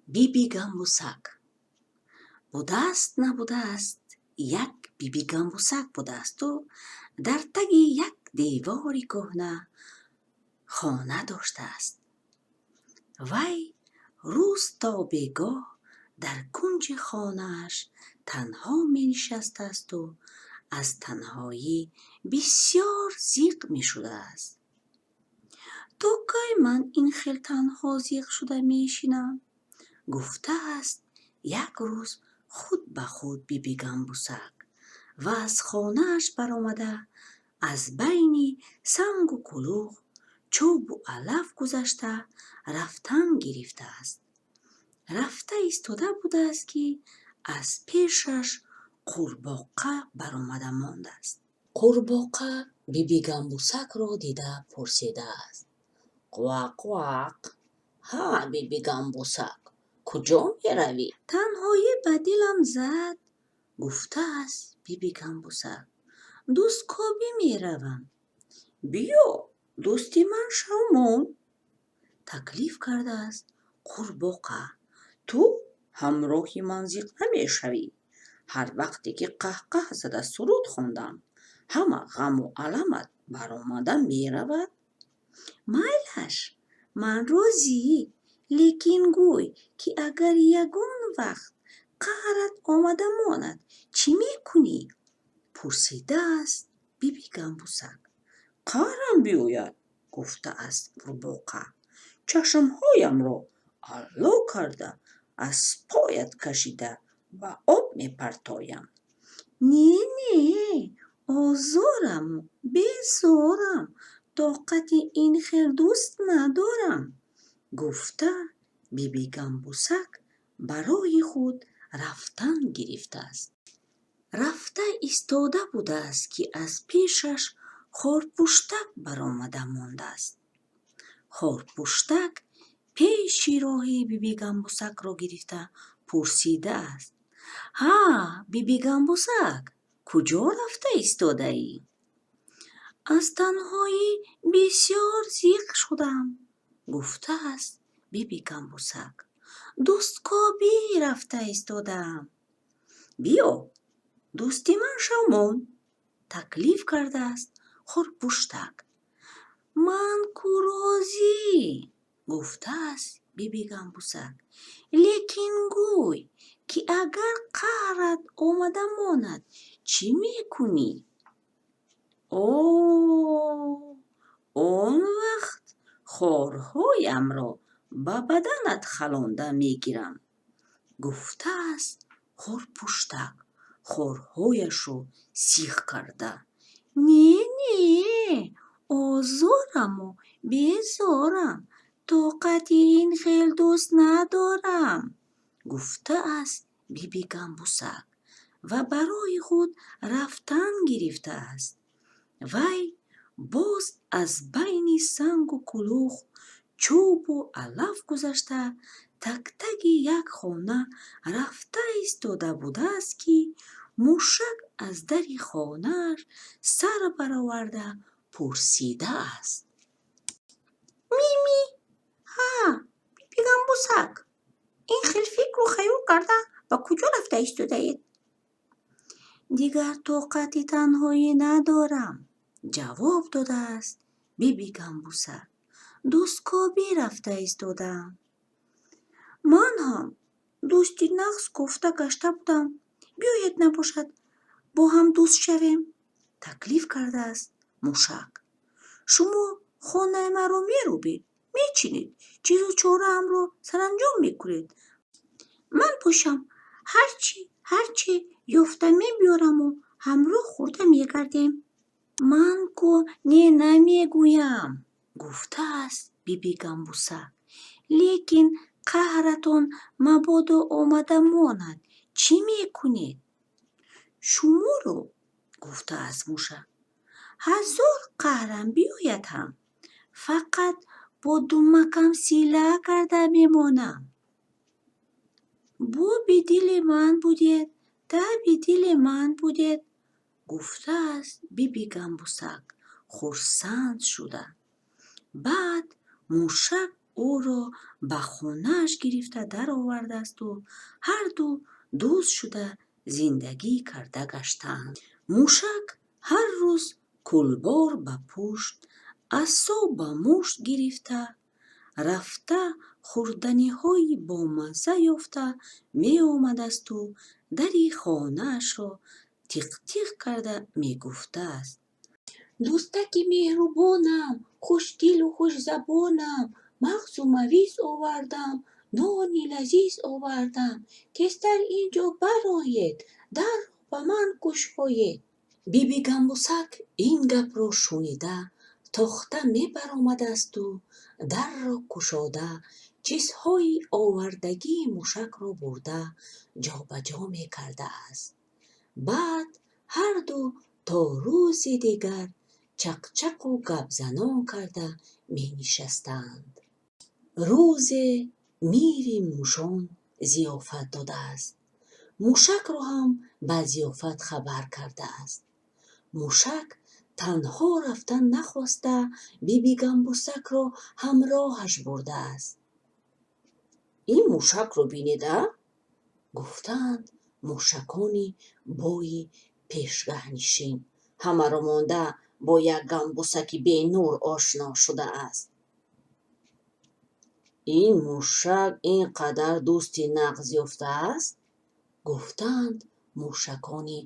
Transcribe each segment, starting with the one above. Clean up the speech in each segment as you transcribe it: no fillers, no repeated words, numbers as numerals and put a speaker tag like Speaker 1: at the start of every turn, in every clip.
Speaker 1: Биби Гамбусак. Будааст, набудааст, як Биби Гамбусак будаасту дар таги як девори кӯҳна хона доштааст. Вай рӯз то бегоҳ дар кунҷи хонааш танҳо менишастаасту аз танҳоӣ бисёр зиқ мешудааст. «То кай ман ин хел танҳо зиқ шуда мешинам?» гуфтааст як рӯз худ ба худ Биби Гамбусак ва аз хонааш баромада, аз байни сангу кулух, чӯбу алаф гузашта рафтан гирифтааст. Рафта истода будааст, ки аз пешаш қурбоқа баромада мондааст. Қурбоқа Биби Гамбусакро дида пурсидааст: «Қвақ, қвақ, ҳа, Биби Гамбусак, куҷо меравӣ?» «Танҳоӣ ба дилам зад», гуфтааст Биби Гамбусак, «дӯсткобӣ меравам». «Биё, дӯсти ман шавмон», таклиф кардааст қурбоқа. «Ту ҳамроҳи ман зиқ намешавӣ. Ҳар вақте ки қаҳқаҳ зада суруд хондам, ҳама ғаму аламат баромада меравад». «Майлаш, ман розӣ, лекин гӯй, ки агар ягон вақт қаҳрат омада монад, чӣ мекунӣ?» пурсидааст Биби Гамбусак. «Қаҳрам биёяд, гуфтааст қурбоқа, чашмҳоямро алло карда, аз поят кашида ба об мепартоям». «Не, не, озораму безорам, тоқати ин хел дӯст надорам», гуфта, Биби Гамбусак барои худ рафтан гирифтааст. Рафта истода будааст, ки аз пешаш Хорпуштак баромада мондааст. Хорпуштак пеши роҳи Биби Гамбусакро гирифта пурсидааст: «Ҳа, Биби Гамбусак, куҷо рафта истодаӣ?» «Аз танҳоӣ бисёр зиқ шудам», гуфтааст Биби Гамбусак, «дӯсткобӣ рафта истодаам». «Биё, дӯсти ман шавмон», таклиф кардааст Хорпуштак. «Ман ку розӣ, гуфтааст Биби Гамбусак, лекин гӯй, ки агар қаҳрат омада монад, чӣ мекунӣ?» «О, он вақт хорҳоямро ба баданат халонда мегирам», гуфтааст Хорпуштак хорҳояшро сих карда. «Не, не, озораму безорам, тоқати ин хел дӯст надорам», гуфтааст Биби Гамбусак ва барои худ рафтан гирифтааст. Вай боз аз байни сангу кулух, чӯбу алаф гузашта, тагтаги як хона рафта истода будааст, ки мушак аз дари хонааш сар бароварда пурсидааст: «Мими, ҳа, Биби Гамбусак, ин хел фикру хаёл карда ба куҷо рафта истодаед?» «Дигар тоқати танҳоӣ надорам», ҷавоб додааст Биби Гамбусак, «дӯсткобӣ рафта истодаам». «Ман ҳам дӯсти нағз кофта гашта будам. Биёед, набошад, бо ҳам дӯст шавем», таклиф кардааст мушак. «Шумо хонаи маро мерӯбед, мечинед, чизу чораамро саранҷом мекунед, ман бошам ҳарчи ҳарчи ёфта мебиёраму ҳамроҳ хӯрда мегардем». «Ман ку не намегӯям, гуфтааст Биби Гамбусак, лекин қаҳратон мабодо омада монад, чӣ мекунед?» «Шуморо, гуфтааст мушак, ҳазор қаҳрам биёяд ҳам, фақат бо думакам сила карда мемонам». «Боби дили ман будед, таби дили ман будед», гуфтааст Биби Гамбусак хурсанд шуда. Баъд мушак Ӯро ба хонааш гирифта даровардасту ҳарду дӯст шуда зиндагӣ карда гаштаанд. Мушак ҳар рӯз кӯлбор ба пушт, асо ба мушт гирифта, рафта хӯрданиҳои бомазза ёфта меомадасту дари хонаашро тиқ-тиқ карда мегуфтааст: «Дӯстаки меҳрубонам, хушдилу хушзабонам, мағзу мавиз овардам, нони лазиз овардам, тезтар ин ҷо бароед, дарро ба ман кушоед.» Биби Гамбусак ин гапро шунида, тохта мебаромадасту дарро кушода, чизҳои овардагии мушакро бурда ҷобаҷо мекардааст. Баъд ҳарду то рӯзи дигар чақчақу гапзанон карда менишастанд. Рӯзе мири мушон зиёфат додааст. Мушакро ҳам ба зиёфат хабар кардааст. Мушак танҳо рафтан нахоста, Биби Гамбусакро ҳамроҳаш бурдааст. «Ин мушакро бинед-а», гуфтаанд мушакони бои пешгаҳнишин. «Ҳамаро монда бо як гамбусаки бенур ошно шудааст.» «Ин мушак ин қадар дӯсти нағз ёфтааст», гуфтаанд мушакони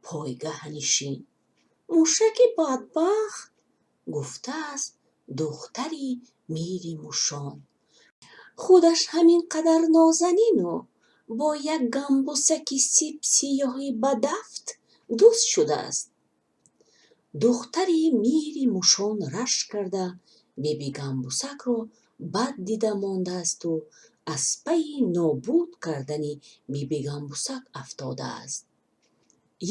Speaker 1: пойгаҳнишин. «Мушаки бадбахт», гуфтааст духтари мири мушон. «Худаш ҳамин қадар нозанину бо як гамбусаки сип-сиёҳи бадафт дӯст шудааст.» Духтари мири мушон рашк карда, Биби Гамбусакро бад дида мондаасту аз пайи нобуд кардани Биби Гамбусак афтодааст.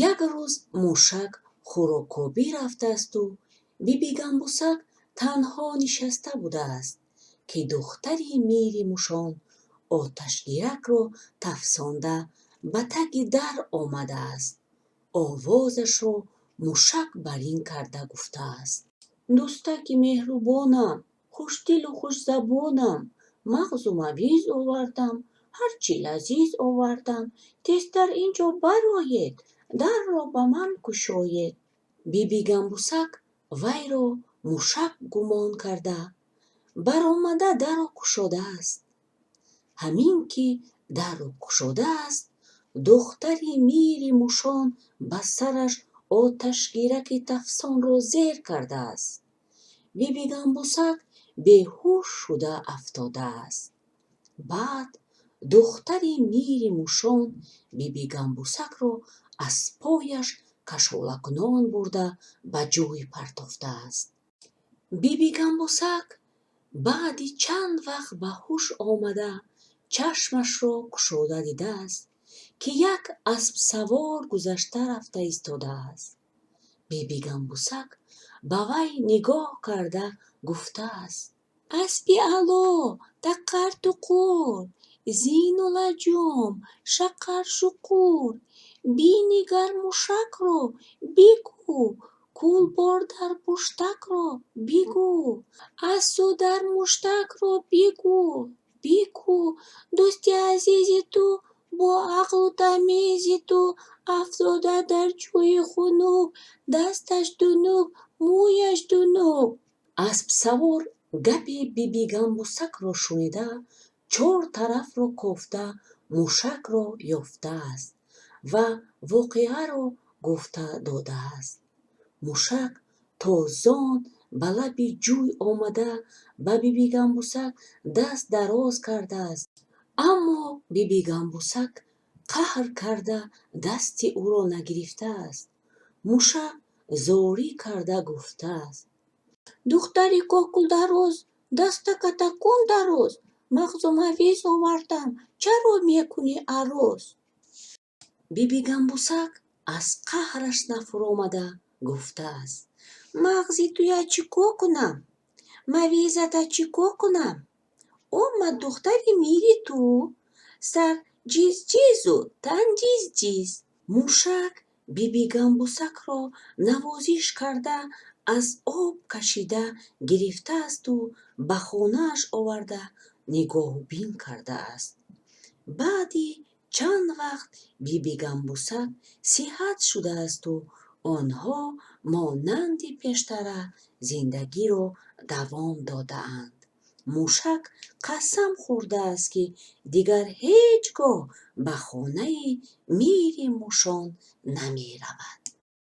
Speaker 1: Як рӯз мушак хӯроккобӣ рафтаасту Биби Гамбусак танҳо нишаста будааст, ки духтари мири мушон оташгиракро тафсонда ба таги дар омадааст. Овозашро мушак барин карда гуфтааст: «Дӯстаки меҳрубонам, хушдилу хушзабонам, мағзу мавиз овардам, ҳарчи лазиз овардам, тезтар ин ҷо бароед, дарро ба ман кушоед.» Биби Гамбусак вайро мушак гумон карда, баромада дарро кушодааст. Ҳамин ки дарро кушодааст, духтари мири мушон ба сараш оташгираки тафсонро зер кардааст. Биби Гамбусак беҳуш шуда афтодааст. Баъд духтари мири мушон Биби Гамбусакро аз пояш кашолакунон бурда ба ҷӯй партофтааст. Биби Гамбусак баъди чанд вақт ба ҳуш омада, чашмашро кушода дидааст, ки як аспсавор гузашта рафта истодааст. Биби Гамбусак ба вай нигоҳ карда гуфтааст: «Аспи ало, тақар туқур, зину лаҷом, шақар шуқур, бинигар мушакро, бигӯ, кӯлбор дар пуштакро бигӯ, асу дар муштакро бигӯ, бигӯ, дӯсти азизи ту бо ақлу тамизи ту афтода дар ҷӯи хунук, дасташ дунук, мӯяш дунук.» Аспсавор гапи Биби Гамбусакро шунида, чор тарафро кофта мушакро ёфтааст ва воқеаро гуфта додааст. Мушак тозон ба лаби ҷӯй омада, ба Биби Гамбусак даст дароз кардааст. Аммо Биби Гамбусак қаҳр карда дасти ӯро нагирифтааст. Мушак зорӣ карда гуфтааст: «Духтари кокулдароз, дастаката кун дароз, мағзу мавиз овардам, чаро мекунӣ ароз?» Биби Гамбусак аз қаҳраш нафуромада гуфтааст: «Мағзи туя чӣ кор кунам, мавизата чӣ кор кунам? Омад духтари мири ту, сар ҷизҷизу тан ҷизҷиз.» Мушак Биби Гамбусакро навозиш карда, аз об кашида гирифтаасту ба хонааш оварда нигоҳубин кардааст. Баъди чанд вақт Биби Гамбусак сиҳат шудаасту онҳо монанди пештара зиндагиро давом додаанд. Мушак қасам хӯрдааст, ки дигар ҳеҷ гоҳ ба хонаи мири мушон намеравад.